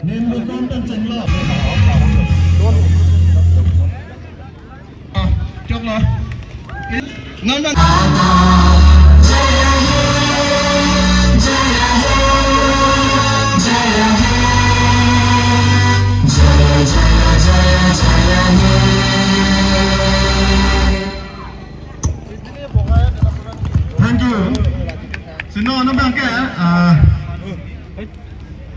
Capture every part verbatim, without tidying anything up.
Nin lo kon tan chenglo. Ah, choklo. Non non. Thank you. Sino ano bangke, ah,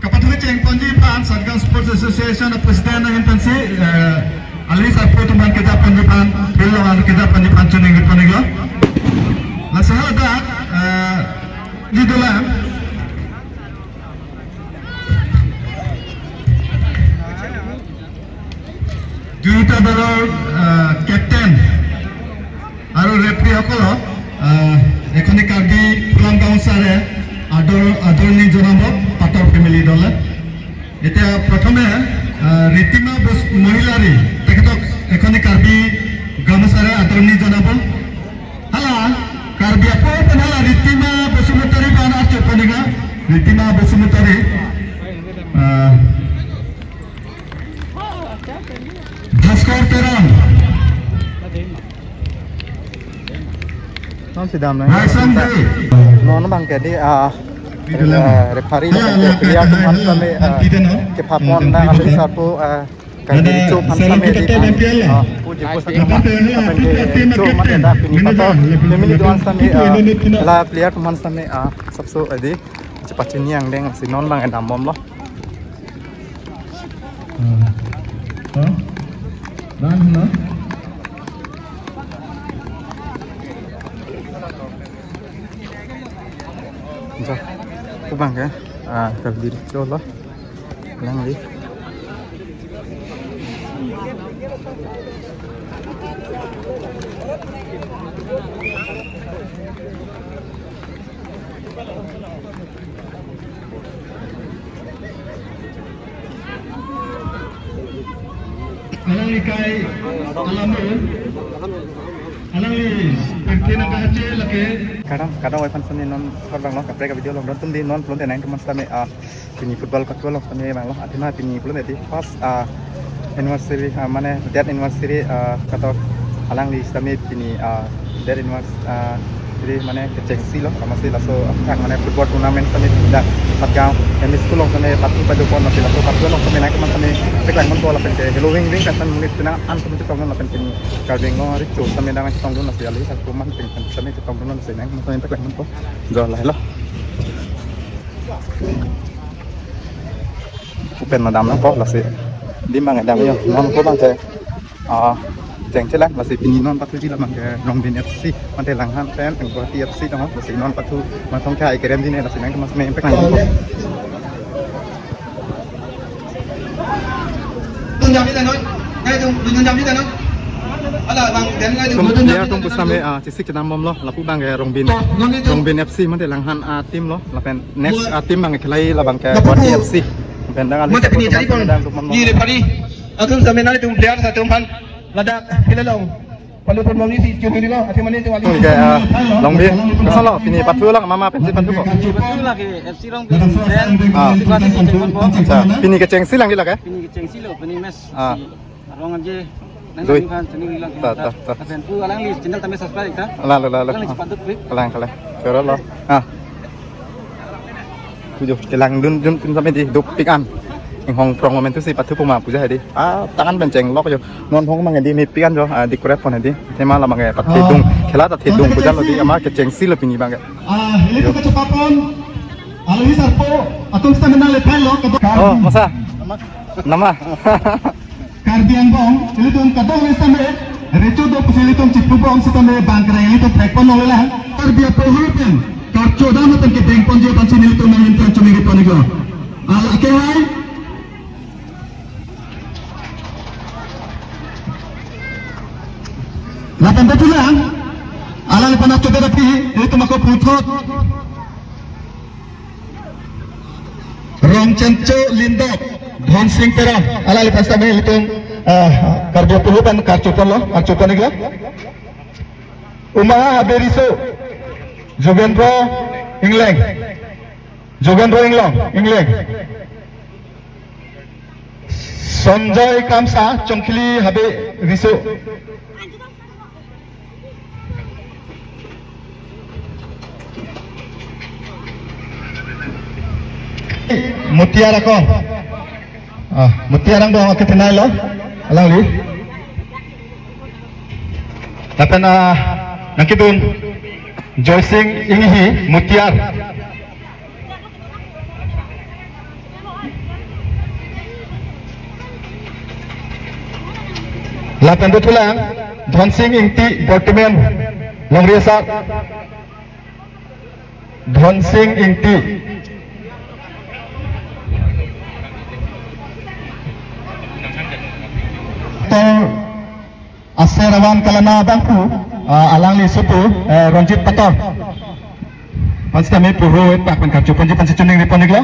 kapathu cheng ponji aphan Satgaon Sports Association a President ahin pensi, eh, alangli sarpo atum aphan kejap ponji aphan, field along kejap ponji aphan choningri pon-iklo. Laso hadak, eh, di dolang. Duita dolor, eh, captain aru referee সকলক, eh, এখনি কাৰ্বি ফুলাম গাঁও ছাৰে আদৰ, আদৰণি জনাব পাটৰ family দলে। এতিয়া প্ৰথমে, eh, ৰিতিমা বস-, মহিলাৰী তেখেতক এখনি কাৰ্বি গাঁও ছাৰে আদৰণি জনাব। Hala, Karbi apo pen hala Ritime Basumatary aphan archo pon-ikha, Ritime Basumatary. Ah, Bhaskar Terang. Non si dam nang. Raisam Bey. Non bangke di, ah, eh, referee hala, lapen hala, player hala, teman hala, sami, ah, kita no. Kepapon na kami satu, ah, Karbi Riso aphan sami di, ah, puji puji aphan sami, ah, puji puji aphan sami, ah, family do-an sami, ah, la player aphan sami, ah, sabso adi chepachini angdeng si non bang edam bomlo. Hmm. Huh? Ran, no? Ja, kubang ke, ah, Karbi Riso lo. Lang di. Alangli kai alamo, alangli pemkina kahache lake. Kadang, kadang wifi sami non kordang lo, kaprek video along don atum di non pulote nangtum sami, ah, pini football pathu along sami vanglo. Athema pini pulote di first, ah, anniversary, ah, mane death anniversary, ah, kato alangli sami pini, ah, death anniversary, ah, mane kechengsi lo, amatsi laso aphrang mane football tournament sami dak Satgaon M E school along sami pathu padu pon, amatsi laso pathu along sami nangtum sami peklang ponpo lapen ke heloving ring katan monit penang an sami chetongdun lapen pini Karbi Anglong ari cho sami dang chetongdun, amatsi alangli sarpo aman peng sami chetongdun, amatsi nangtum sami peklang ponpo. Jo lahelo. Open madam nangpo lasi. Dim bang edam yo. Non ko bang ke, ah, chengchelang lasi pini non pathuji labang ke Rongbin F C. Mate Langhan pen Guwahati F C tong lasi non pathu matong ke ai kerem dine lasi nangtum sami peklang ponpo. Tunjam di tanoi. Hai tung, tunjam di tanoi. Ala bang, dan ngai tung. Tum tunjam dia di tung tanoi. Pusame, ah, chesik chenam bomlo, lapu bang ke Rongbin. Rongbin F C mate Langhan, ah, team lo, lapen next, ah, team bang ke khelai labang ke Guwahati F C. Lapen dang ali mate pini jari pon. Dang tum bomlo. Ni referee. Atum sami nangtum player atum aphan ladak field along. Palu pon mong isi churi lo, athema nangtum ali. Oke, ah, Rongbin. Kasalo, pini pathu lang mama pensi pathu ko. Pathu lake F C Rongbin. Ah. F C Guwahati si cheng ponpo. Acha, pini kechengsi lang di lake? Pini kechengsi lo, pini match. Ah. Si Arong aje, nang dui. Nang kan sini bilang ta, kita. Ta, ta. Lapen pu alangli channel tame subscribe ta. Ala, ala, ala. Alangli cepat duk, klik. Kalang, kalang. Choro lo. Ah. Pujo, kelang dun, dun, dun sami di dopik an. Inghong prong momentu si pathu puma puja hedi. Ah, tangan benceng lok jo. Non hong mang di mepik an jo. Ah, di kuret pon hedi. Tema la mang ke pat thedung. Khela ta thedung puja lo di ama kechengsi lo pini bang ke. Ah, ini tuh kecepatan. Alangli sarpo, atum stamina level lo. Oh, masa. Nama? Karbi Anglong, ilitum kadokave sitame, recho do pusi ilitum chipubom sitame bangkreng ilitum thekpon longlelang. Karbi apoho pen, karcho dam pen kedeng ponji aphansi nelitum nangtum choningri pon-iklo. Ala ke hai. Lapen ta pulang, alangli aphan chote tapi, ilitum ako puthot. Rongchencho Lindok, Dhonsing Terang, alangli aphan sitame ilitum, ah, karjo puhu pen karcho ponlo, karcho pon-iklo. Uma Habe Riso, Jogendro Ingleng, Jogendro Inglong, Ingleng. Sanjoy Kramsa, Chongkhili Habe Riso. Mutiar ako. Ah, Mutiar angbong akethenei lo. Alangli. Lapen, ah, nangkedun Joysing Inghi, Mutiar. Lapen dothulang Dhonsing Ingti, Bortimen, Longri Asar. Dhonsing Ingti. Tol Aser Awan Kalana abangphu, ah, alangli supu, eh, Ronjit Pator. Aphan sitame puro et pak pen karju ponji aphan si choningri pon-iklo.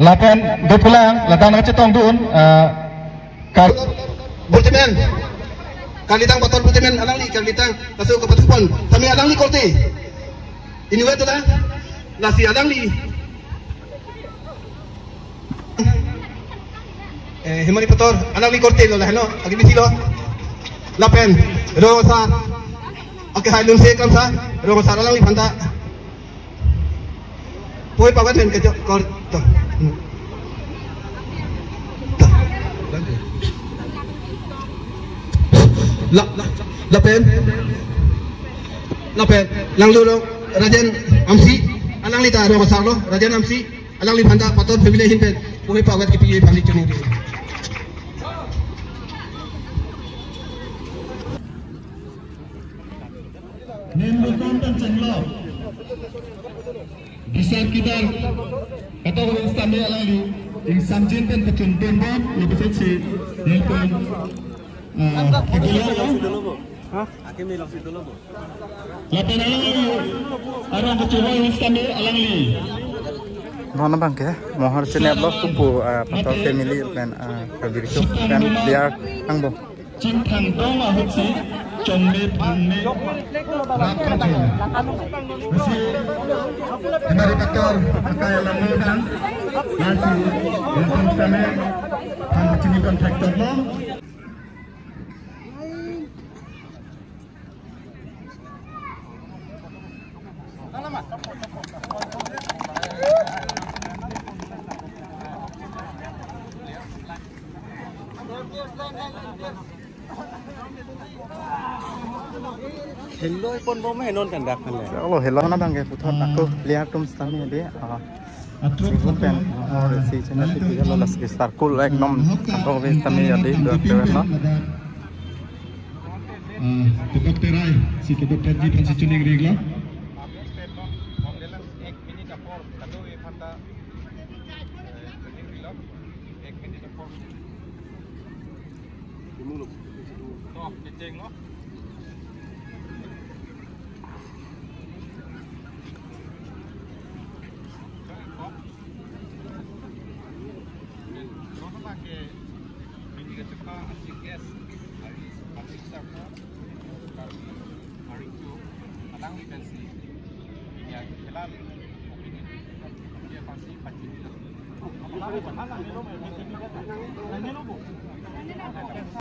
Lapen dothulang, ladak nangchetongdun, ah, kar- Bortimen. Karlitang Pator Bortimen, alangli Karlitang, laso kapathu pon. Tame alangli korte. Inutvet dolang, lasi alangli. Eh, Hemari Pator, alangli korte lo la heno, agi bisi lo. Lapen, Rong Asar. Oke, hai Lunse Kramsa, Rong Asar alangliphan ta. Poi pagat pen kejok kor to. La, la, lapen. Lapen, langdunlo Rajen Amsi, alangli ta Rong Asar lo, Rajen Amsi. Alangliphan ta Pator family ahin pen poi pagat kipi aphan si choningri. Nen bukan pen chenglo. Bisar kidar. Kata orang sitame alangli. Ingsamjin pen pachun pen bom. Lebih sesi. Nen pen. Ah, kikilo. Hah? Lapen alangli, arong kachobei sitame alangli. Non abangke, mohor chenep lo supu, ah, Pator family pen, ah, Karbi Riso pen player angbong. Chingthang dong ahut si, chonme phangme, rap kachon. Lasi, Hemari Pator, akai alam mo bang, lasi, langsung sitame, phang chini contractor lo. Hello, ipon bom he non kandak kan le. Hello, hello, na bang ke puthot ako player atum sitame de. Ah. Singkun pen, ah, si channel T V lo lasi sarkul ekdom atong ves tame ya de do tewen lo. Ah, tepok terai, si kedok terji aphan si choningri lo.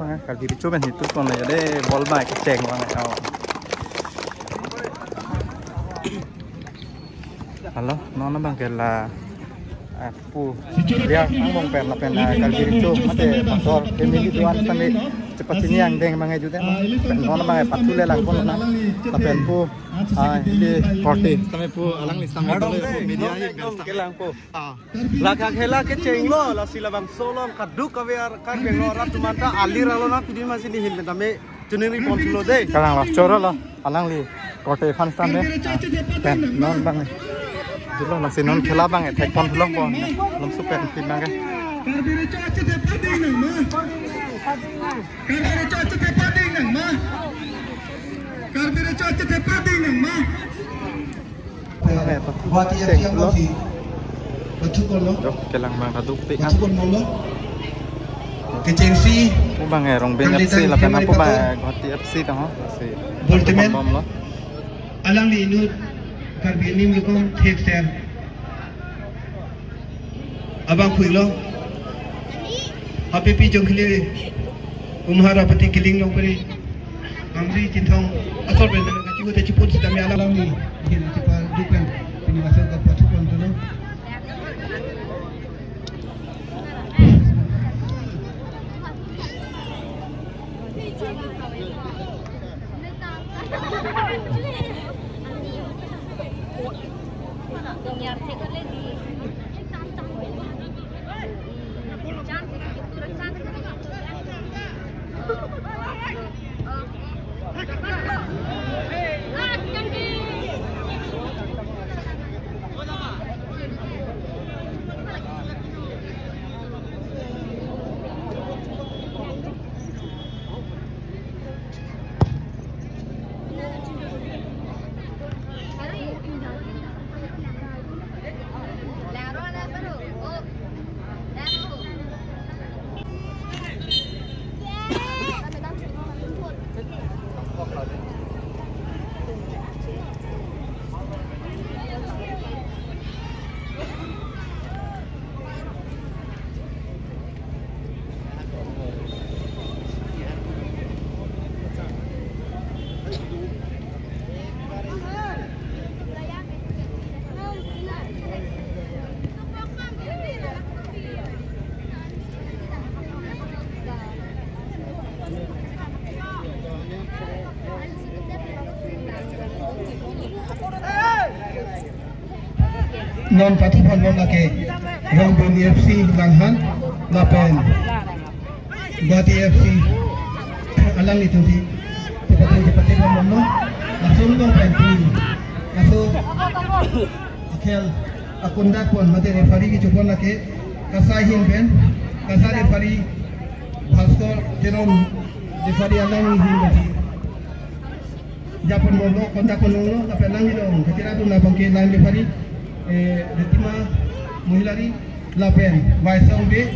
Bang, Karbi Riso pen hitu kon ya de bol ba kecheng bang. Hello, non abangke la, eh, pu dia angbong pen lapen, eh, Karbi Riso mate Pator family do-an sitame chepachini angdeng bang jute. Pen non abangke pathu le lang pon na. Lapen pu, ah, ili korte sitame pu alangli sitame dolo pu media hi pen sitame. Kelang pu. Ah. Lake khela kechenglo, lasi labangso along kaduk kave ar Karbi Anglong arat atum anta alir along na pidin masi nihin pen tame choningri pon thulo de. Kalang lo, choro lo, alangli korte aphan sitame. Pen non bang. Dolo lasi non khela bang thek pon thulo pon. Lom su pen pin bang ke. Karbi Riso achethepading nang ma. Karbi Riso achethepading nang ma. Karbi Riso achethepading nang ma. Guwahati F C ang lo. Pathu pon lo. Dok kelang bang kaduk pe. Pathu pon lo. Kechengsi. Pu bang eh Rongbin F C lapen pu bang eh Guwahati F C tang ho. Si. Bol temen. Bom lo. Alangli inut Karbi anim lokom thek ser. Abang phuilo. Happy pi jongkili umhar apati kiling nongkuri. Amri Chinthong asor ben kachihu te chiput sitame alam ni. Gin chipa dukan pini masuk ke pathu pon dulu. Non pathu pon bom lake Rongbin F C Langhan lapen Guwahati F C alanglitum si chepate chepate pon bom lo. Langsung dong pen pi laso akhel akundak pon mate referee kecho pon lake KASA ahin pen KASA referee Bhaskor Teron referee alangli ahin pen si japon bomlo, kontak ponlonglo, lapen alanglilong kachira atum abangke line referee, eh, Ritima Muhilari, lapen Waisong Bey,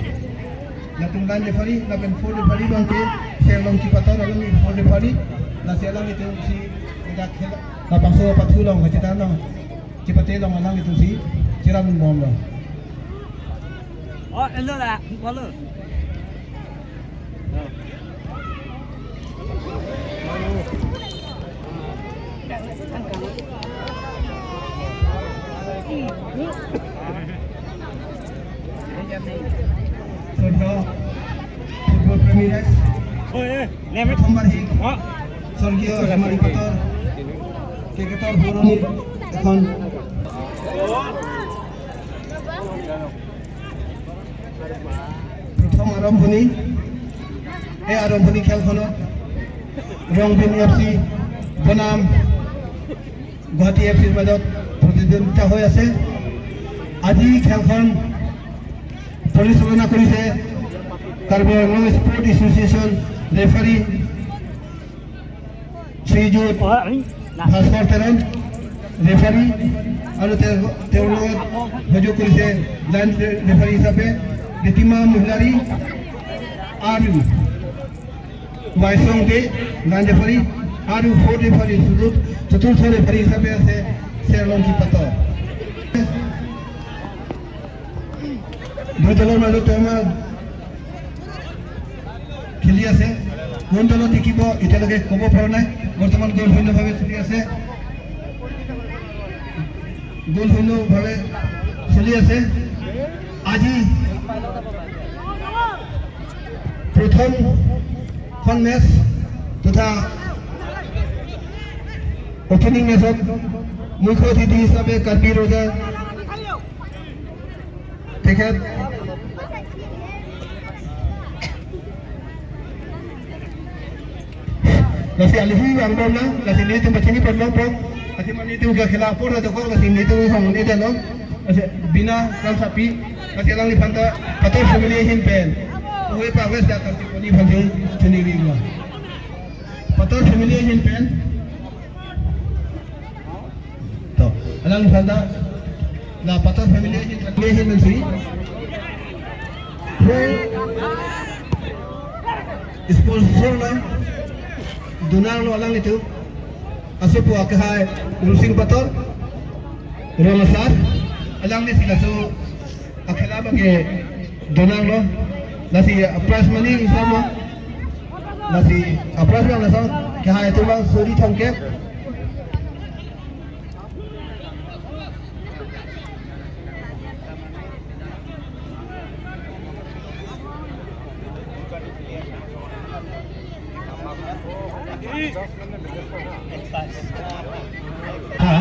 latum line referee, lapen fourth referee abangke Serlongki Pator, alangli fourth referee, lasi alanglitum si ajak khela, labangso pathu along kachita along chepate along alanglitum si cherap bomlo. Oh, hello la, hello. Football Premier League. Oh, yeah. Never. প্রথমবার hit. Oh. স্বর্গীয় হিমাদ্রি পাথর, ক্রিকেটর পুৰণি এখন প্ৰথম আৰম্ভণি, এই আৰম্ভণি খেলখনত ৰংবিন এফ চি বনাম গুৱাহাটী এফ চিৰ মাজত প্ৰতিদ্বন্দ্বিতা হৈ আছে। আজি খেলখন পৰিচালনা কৰিছে কাৰ্বি Anglong sport association referee Srijut ভাস্কৰ তেৰণ ৰেফাৰী আৰু তেওঁ, তেওঁৰ লগত সহযোগ কৰিছে লাইন ৰে-, ৰেফাৰী হিচাপে ৰিতিমা মহিলাৰী আৰু ৱাইচং দে লাইন ৰেফাৰী আৰু ফ'ৰ্থ ৰেফাৰী চতুৰ্থ, চতুৰ্থ ৰেফাৰী হিচাপে আছে চেৰলংকি পাটৰ। দুই দলৰ মাজত আমাৰ খেলি আছে। কোন দলত জিকিব এতিয়ালৈকে ক'ব পৰা নাই। বৰ্তমান গ'ল শূন্যভাৱে চলি আছে, গ'ল শূন্যভাৱে চলি আছে। আজি প্ৰথমখন মেচ তথা অপেনিং মেচত মুখ্য অতিথি হিচাপে কাৰ্বি ৰজা তেখেত lasi alihi angbong na, lasi nelitum pachini pon longpo, lasi ma nelitum ke khela apor na dokok, lasi nelitum hong ne dalo, lasi Bina Ramsapi, lasi alangliphan ta Pator family ahin pen, uwe pa wes da karti poni phan jung chuni ri lo. Pator family ahin pen, to, alangliphan ta, la Pator family ahin, family ahin pensi. Pro sponsor lo, donor lo alanglitum. Asopo akehai Rupsing Pator, rong asar, alangli si laso Akhela abang ke donanglo. Lasi prize money isam lo. Lasi prize abang lason kehai atum abang suri thomkep. Ha?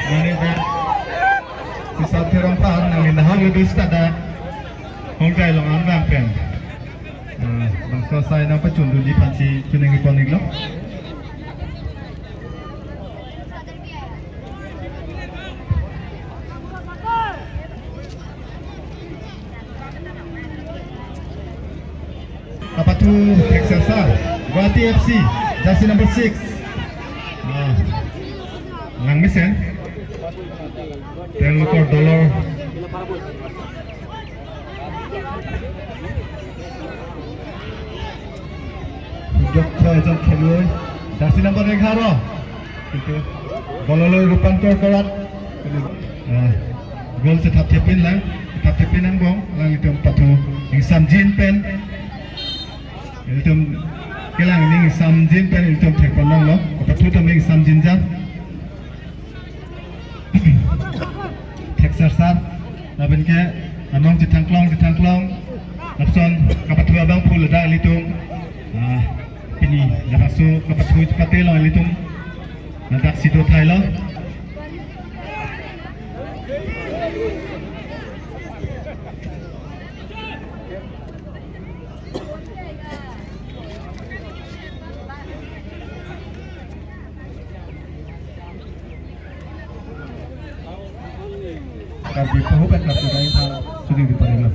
Mane ba, si Sat Teron aphan nangli nahang le bis tada Hongjai along anbang pen, ah, bangso asai nangpachundunji aphansi choningri pon-iklo. Kapathu Thekser Sar, Guwahati F C, jersey number six. Ah, langmesen. Tenglokor dolor. সুযোগ হয় এজন খেলুৱৈ, jersey number এঘাৰ। কিন্তু বললৈ ৰূপান্তৰ কৰাত, আহ, গ'ল se thap thepin lang, thap thepin angbong, alanglitum pathu ingsamjin pen, ilitum kelang ning ingsamjin pen ilitum thekpon longlo, kapathu atum ingsamjin jang. Thekser Sar, lapen ke anong chethangklong, chethangklong, lapuson kapathu abangphu ladak ilitum, ah, pini, labangso kapathu chepate long ilitum, ladak si dothailo. Karbi pahu pen karbi lain tha suning di parilo.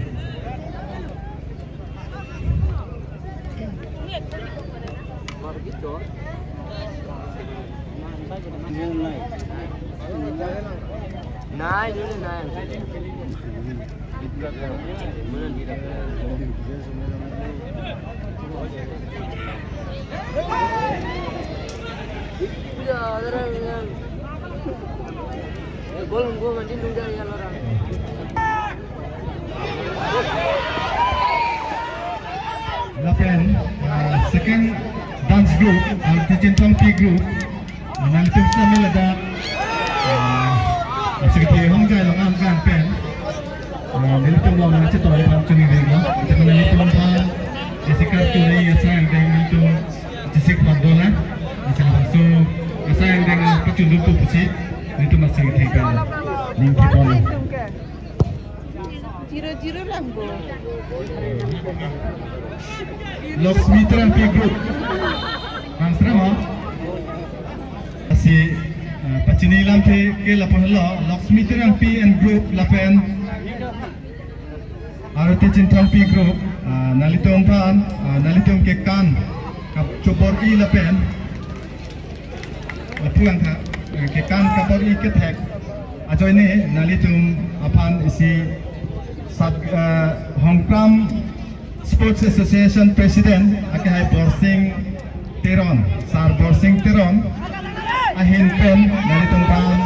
Nai, dulu nai. Lapen, ah, second dance group, ah, Teaching Tongpi group, nangtum samil ada, ah, secretary Hongjai along anbang pen, ah, nelitum along nangchetoi aphan choningri lo. Ante nelitum aphan, jessica choningri asai angdeng nelitum chesik pon dolang. Ante laso asai angdeng pachundunpo pusi nelitum asai thengkan ningthipon. Zero zero lang bo. Laxmi Terangpi group. Bang sera mo? Lasi, eh, pachini lamthe ke lapu henlo, Laxmi Terangpi and group lapen Arati Chinthongpi group, ah, nanglitum aphan, ah, nanglitum kekan kachobor-i lapen lapu lang tha, eh, kekan kabor-i kethek ajoine nanglitum aphan isi sub, eh, Hongkram Sports Association President akehai Borsing Teron, Sar Borsing Teron ahin pen nanglitum aphan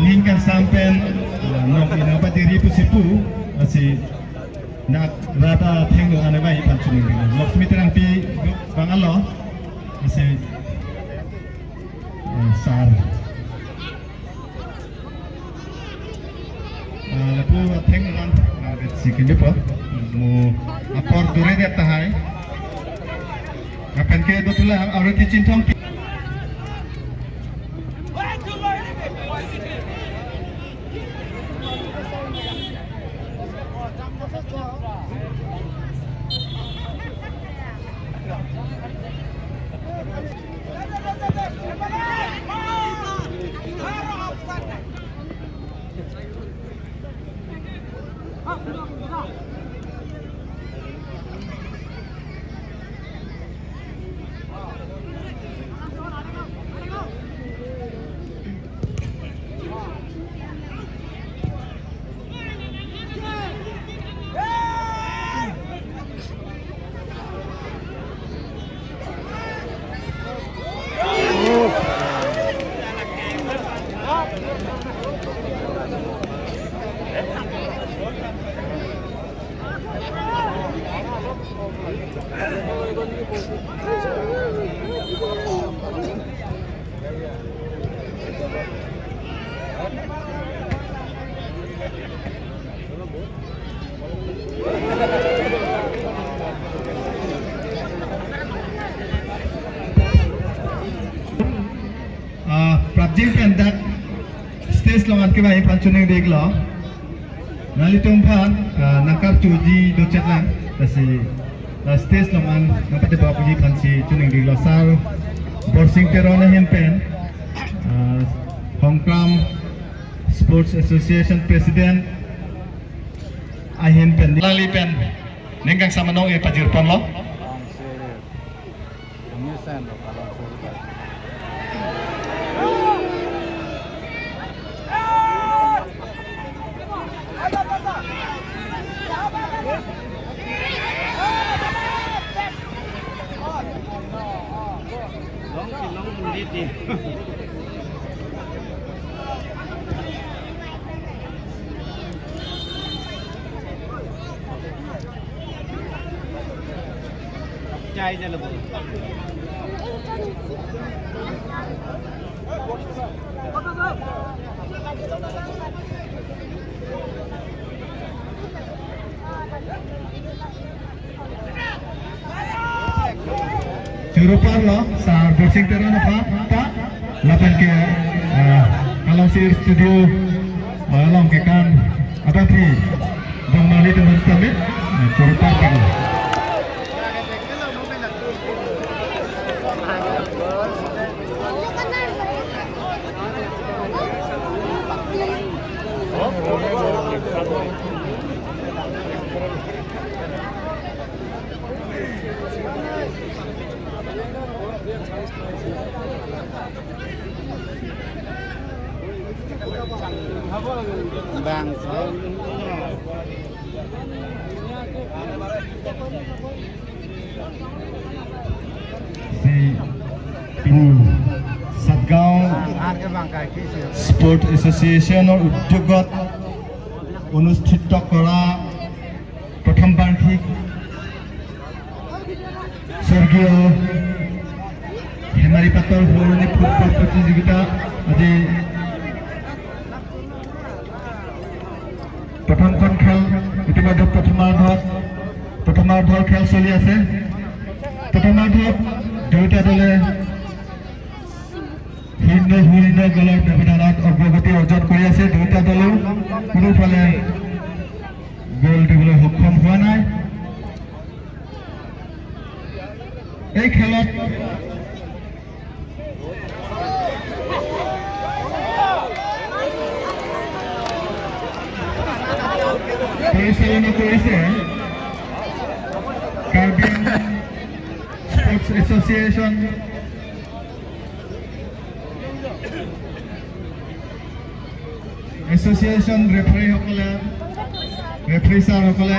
ning kangsam pen, eh, nok inang pajiri pusi pu, lasi dak rata thengno ane bai pan choningri. Laxmi Terangpi bang alo, lasi, eh, Sar. Eh, lapu atheng nang, ah, si kindi po. Mo apor dure det tahai. Lapen ke dothulo Arati Chinthongpi. Ah, prapjin pen dak stage along an kevang aphan choningri iklo. Nanglitum aphan, ah, nangkarjuji dochet lang. Lasi, ah, stage along an nangpatebak puji aphansi choningri iklo. Sar Borsing Teron ahin pen, ah, Hongkram Sports Association President ahin pen, nangli pen ning kangsam anong-e pajirponlo. Choro parlo, Sar Borsing Teron aphan ta, lapen ke, eh, Kalong Sir Studio, eh, along kekan, apa sih, Bang Mali teman kami, eh, choro par parlo. Bang, si pini Satgaon Sport Association-or udyogত অনুষ্ঠিত কৰা প্ৰথম বাৰ্ষিক স্বৰ্গীয় হেমাৰী পাটৰ সোঁৱৰণী ফুটবল প্ৰতিযোগিতা আজি প্ৰথমখন খেল ইতিমধ্যে প্ৰথমাৰ্ধত, প্ৰথমাৰ্ধৰ খেল চলি আছে। প্ৰথমাৰ্ধত দুয়োটা দলে শূন্য শূন্য গ'লৰ ব্যৱধানত অগ্ৰগতি অৰ্জন কৰি আছে। দুয়োটা দলেও কোনোফালে গ'ল দিবলৈ সক্ষম হোৱা নাই। এই খেলত পৰিচালনা কৰিছে কাৰ্বি আংলং স্পৰ্টছ এছ'চিয়েশ্যন। এছ'চিয়েশ্যন ৰেফাৰীসকলে, ৰেফাৰী ছাৰসকলে।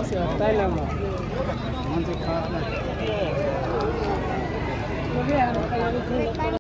Thailand lo. Monsi kha na.